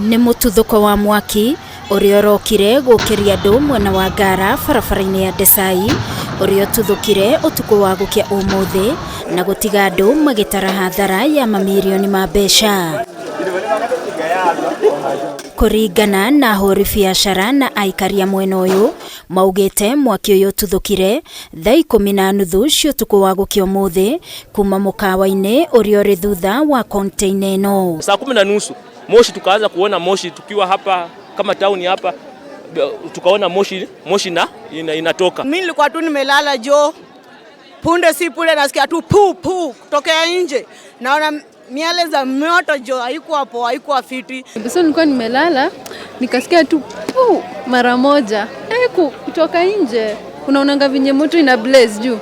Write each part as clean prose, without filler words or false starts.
Nĩ mũtuthũko wa mwaki ũrĩa ũrokire gũkĩria andũ mwena wa Ngara barabara-inĩ ya Desai ũrĩa ũtuthũkire ũtukũ wa gũkĩa ũmũthĩ na gũtiga andũ magĩtara hathara ya mamirioni ma mbeca. Kũringana na ahũri biacara na aikari a mwena ũyũ, maugĩte mwaki ũyũ ũtuthũkire thaa 10:30 cia ũtukũ wa gũkĩa ũmũthĩ kuma mũkawa-inĩ ũrĩa ũrĩ thutha wa container ĩno. Saa 10:30 moshi, tukaanza kuona moshi tukiwa hapa kama town hapa, tukaona moshi, moshi na inatoka. Mimi nilikuwa tu nimelala jo, punde si punde nasikia tu pu pu kutokea nje, naona miale za moto jo, haikuwa poa, haikuwa fiti. So nilikuwa nimelala nikasikia tu pu mara moja kutoka nje, unaonanga vinye moto ina blaze juu,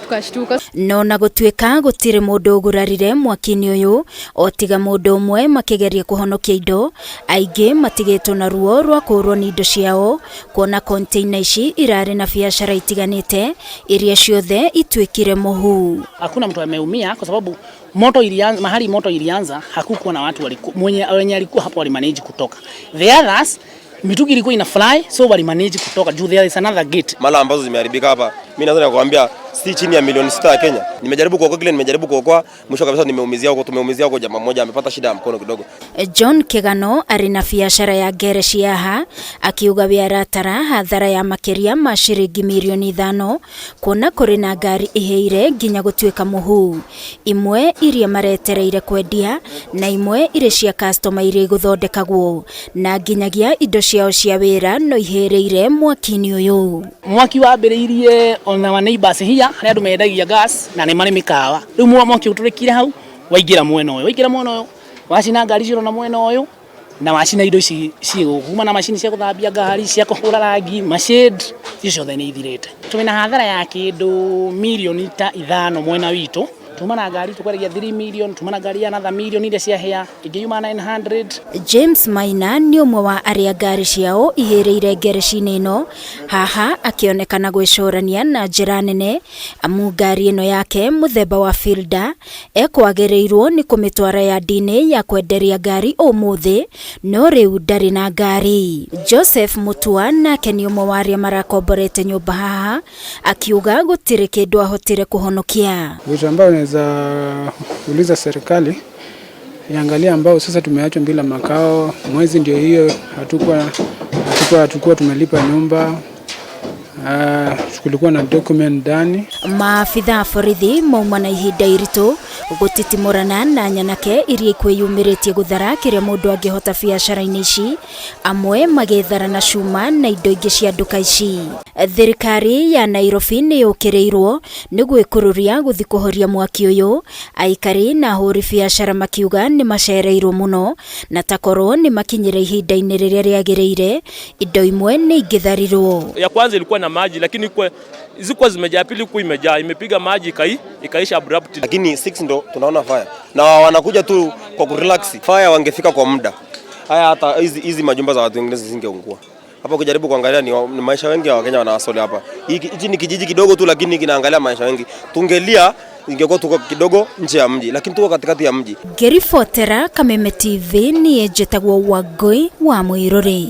tukashtuka. No na gũtuĩka gũtirĩ mũndũ ũgurarire mwaki-inĩ ũyũ o tiga mũndũ ũmwe makĩgeria kũhonokia indo, aingĩ matigĩtwo na ruo rwa kũũrwo nĩ indo ciao kuona container ici irarĩ na biacara itiganĩte iria ciothe ituĩkire mũhu. Hakuna mtu ameumia kwa sababu moto ilianza, mahali moto ilianza hakukuwa na watu waliku, mwenye wenye alikuwa hapo walimanage kutoka. The others mitungi ilikuwa ina fly so walimanage kutoka juu there is another gate. Mala ambazo zimeharibika hapa, mimi naweza kukuambia si chini ya milioni 6 ya Kenya. Nimejaribu kuokoa kile, nimejaribu kuokoa, mwisho kabisa nimeumizia huko, tumeumizia huko, jamaa mmoja amepata shida ya mkono kidogo. John Kigano arĩ na biacara ya ngereshi haha akiuga we aratara hathara ya makĩria ma ciringi mirioni 5 kuona kũrĩ na ngari ihĩire nginya gũtuĩka mũhu, imwe iria maretereire kwendia na imwe irĩ cia customer iria igũthondekagwo na nginyagia indo ciao cia wĩra no ihĩrĩire mwaki-inĩ ũyũ. Mwaki wambĩrĩirie on our neighbors here harĩa andũ mendagia gas na nĩ marĩ mĩkawa. Rĩu mwaki ũtũrĩkire hau waingĩra mwena ũyũ, waingĩra mwena ũyũ wacina ngari cioro na mwena ũyũ na wacina indo ici ciĩ gũkũ, kuma na macini cia gũthambia ngari, cia kũhũra rangi, mashade, icio ciothe nĩ ithirĩte. Twĩna hathara ya kĩndũ mirioni ta 5 mwena witũ. Tuma na ngari tukwendagia 3 million, tuma na ngari ya another million iria ciahĩa, ĩngĩ yuma 900. James Maina nĩ ũmwe wa arĩa ngari ciao ihĩrĩire ngereci-inĩ ĩno haha akĩonekana gwĩcũrania na njĩra nene amu ngari ĩno yake mũthemba wa Fielder ekwagĩrĩirwo nĩ kũmĩtwara yandi-inĩ ya kwenderia ngari ũmũthĩ no rĩu ndarĩ na ngari. Joseph Mutua nake nĩ ũmwe wa arĩa marakomborete nyũmba haha akiuga gũtirĩ kĩndũ ahotire kũhonokia. Vitu ambayo naweza uliza serikali iangalie, ambao sasa tumeachwa bila makao, mwezi ndio hiyo, hatukuwa tumelipa nyumba. Kulikuwa na document ndani. Maabitha a borithi mauma na ihinda iritũ gũtitimũrana na nyanake iria ikwĩyumĩrĩtie gũthara kĩrĩa mũndũ angĩhota biacara-inĩ ici, amwe magĩthara na cuma na indo ingĩ cia nduka ici. Thirikari ya Nairobi nĩ yũkĩrĩirwo nĩ gwĩkururia gũthiĩ kũhoria mwaki ũyũ, aikari na ahũri biacara makiuga nĩ macereirwo mũno na takorwo nĩ makinyire ihinda-inĩ rĩrĩa rĩagĩrĩire indo imwe nĩ ingĩtharirwo. Ya kwanza ilikuwa na maji lakini kwa zilikuwa zimejaa, pili ilikuwa imejaa, imepiga maji ikaisha abruptly. Lakini 6 ndo tunaona fire na wanakuja tu kwa kurelax. Fire wangefika kwa muda, haya hata hizi majumba za watu wengine zisingeungua. Hapa ukijaribu kuangalia ni maisha wengi ya Wakenya wanawasoli hapa. Hiki ni kijiji kidogo tu lakini kinaangalia maisha wengi. Tungelia ingekuwa tuko kidogo nje ya mji lakini tuko katikati ya mji. Ngĩribotera Kameme TV niĩ njĩtagwo Wangũi wa Mũirũrĩ.